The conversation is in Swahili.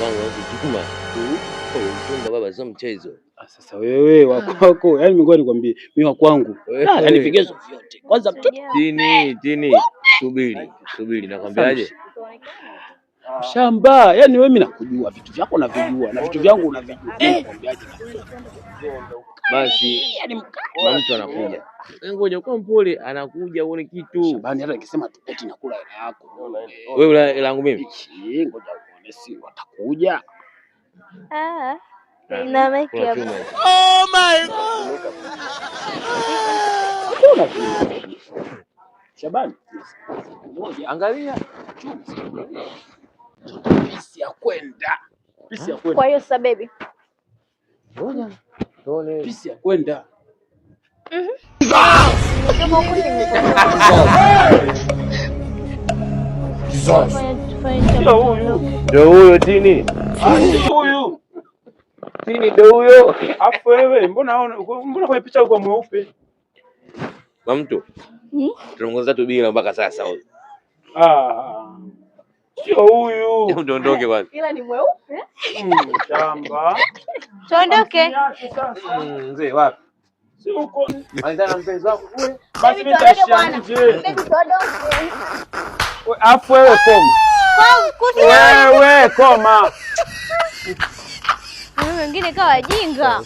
Wangu Juma. Mchumba baba sio mchezo. Sasa wewe wako, yaani mimi ngoja nikwambie, mimi wa kwangu. Yaani vigezo vyote. Kwanza mtoto Tini, Tini, subiri, subiri nakwambiaje? Shamba, yaani wewe mimi nakujua, vitu vyako navijua na vitu vyangu unavijua. Nakwambiaje? Basi Yaani na mtu anakuja. Ngoja kwa mpole, anakuja uone kitu. Shabani, hata nikisema tu eti nakula hela yako. Wewe ula hela yangu mimi? Ngoja uone, si watakuja. Ah. Na make Kuna up. chuma hicho. Oh my God. Mbona vile? Shabani, ngoja Angalia. chuma. Pisi ya kwenda. Pisi ya kwenda. Kwa hiyo sasa baby. Ngoja. Tuone. Pisi ya kwenda. Kama huku Tufanye Sio huyu. Ndio huyo Tini. Sio huyu. Tini ndio huyo. Afu wewe mbona mbona kwenye picha uko mweupe? Kwa mtu. Tunaongoza tu bila mpaka sasa huyo. Ah. Sio huyu. Tuondoke kwanza. Ila ni mweupe. Shamba. Tuondoke. Niache sasa. Mzee wapi? Si uko. Malizana na mpenzi wako kule. Basi mimi nitaishia Bwana. nje. Baby tuondoke. Afu wewe koma. Kwa Wewe koma. Wengine kawa wajinga.